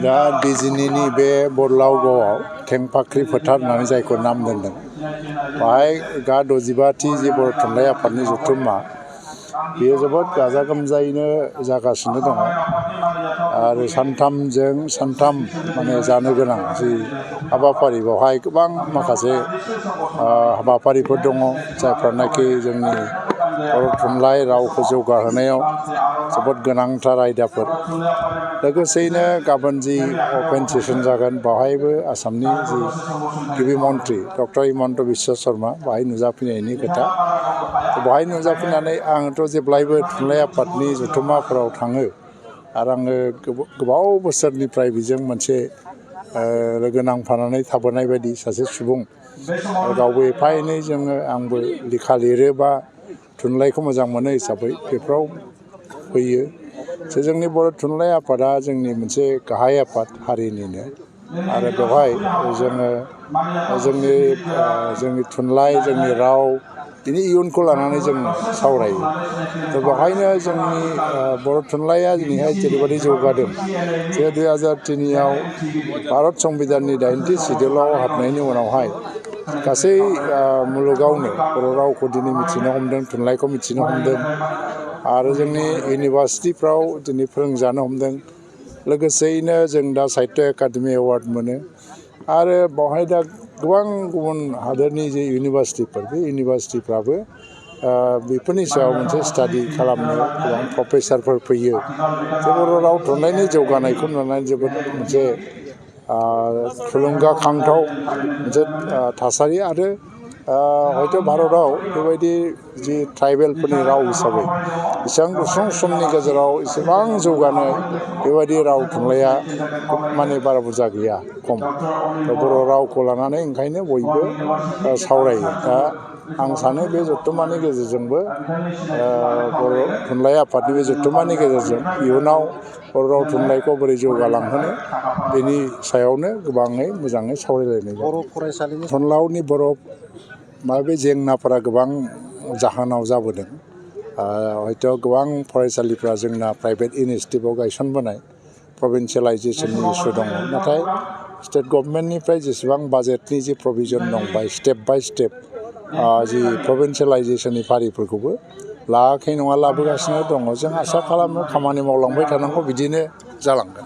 दा बिजिनिनि बे बरलावगावआव थेंफाख्रि फोथार होननानै जायखौ नाम दोनदों बाहाय गा 65थि जे बर' थुनलाइ आफादनि जथुम्मा बेयो जोबोद गाजा गोमजायैनो जागासिनो दङ आरो सानथामजों सानथाम माने जानो गोनां जि हाबाफारि बेवहाय गोबां माखासे हाबाफारिफोर दङ जायफ्रानाखि जोंनि बर' थुनलाइ रावखौ जौगाहोनायाव जोबोद गोनांथार आयदाफोर लोगोसेयैनो गाबोन जि अपेन सेसन जागोन बेवहायबो आसामनि जि गिबि मन्थ्रि डक्टर हिमन्त बिश्व शर्मा बेवहाय नुजाफैनायनि खोथा बेवहाय नुजाफैनानै आंथ' जेब्लायबो थुनलाइ आफादनि जथुम्माफोराव थाङो आरो आङो गोबाव बोसोरनिफ्राय बेजों मोनसे लोगो नांफानानै थाबोनाय बायदि सासे सुबुं गावबो एफा एनै आंबो लेखा लिरो बा थुनलाइखौ मोजां मोनो हिसाबै बेफोराव फैयो जोंनि बर' थुनलाइ आफादा जोंनि मोनसे गाहाय आफाद हारिनिनो आरो बेवहाय जोंनि थुनलाइ जोंनि राव बिनि इयुनखौ लानानै जों सावरायो थ' बेवहायनो जोंनि बर' थुनलाइया दिनैहाय जेरैबायदि जौगादों जे 2003आव भारत संबिधाननि 80थि सिडिउलाव हाबनायनि उनावहाय गासै मुलुगावनो बर' रावखौ दिनै मिथिनो हमदों थुनलाइखौ मिथिनो हमदों आरो जोंनि इउनिभार्सिटिफ्राव दिनै फोरोंजानो हमदों लोगोसेयैनो जों दा साहित्य एकाडेमि एवार्ड मोनो आरो बेवहाय दा गोबां गुबुन हादोरनि जे इउनिभार्सिटिफोर बे इउनिभार्सिटिफ्राबो बेफोरनि सायाव मोनसे स्टाडि खालामनो गोबां प्रफेसारफोर फैयो जे बर' राव थुनलाइनि जौगानायखौ नुनानै जोबोद मोनसे थुलुंगाखांथाव मोनसे थासारि आरो हयथ' भारतआव बेबायदि जि ट्राइबेलफोरनि राव हिसाबै एसेबां गुसुं समनि गेजेराव एसेबां जौगानाय बेबायदि राव थुनलाइया माने बारा बुरजा गैया खम बर' रावखौ लानानै ओंखायनो बयबो सावरायो दा आं सानो बे जथुम्मानि गेजेरजोंबो बर' थुनलाइ आफादनि बे जथुम्मानि गेजेरजों इयुनाव बर' राव थुनलाइखौ बोरै जौगालांहोनो बेनि सायावनो गोबाङै मोजाङै सावरायलायनाय बर' फरायसालिनि थुनलाइनि बर' बे जेंनाफोरा गोबां जाहोनाव जाबोदों हयथ' गोबां फरायसालिफ्रा जोंना प्राइभेट इनिसियेटिभआव गायसनबोनाय प्रभिन्सियेलाइजेसननि इस्यु दङ नाथाय स्टेट गभर्नमेन्टनिफ्राय जेसेबां बाजेटनि जि प्रभिजन दं स्टेप बाय स्टेप जि प्रभिन्सियेलाइजेसननि फारिफोरखौबो लायाखै नङा लाबोगासिनो दङ जों आसा खालामो खामानि मावलांबाय थानांगौ बिदिनो जालांगोन।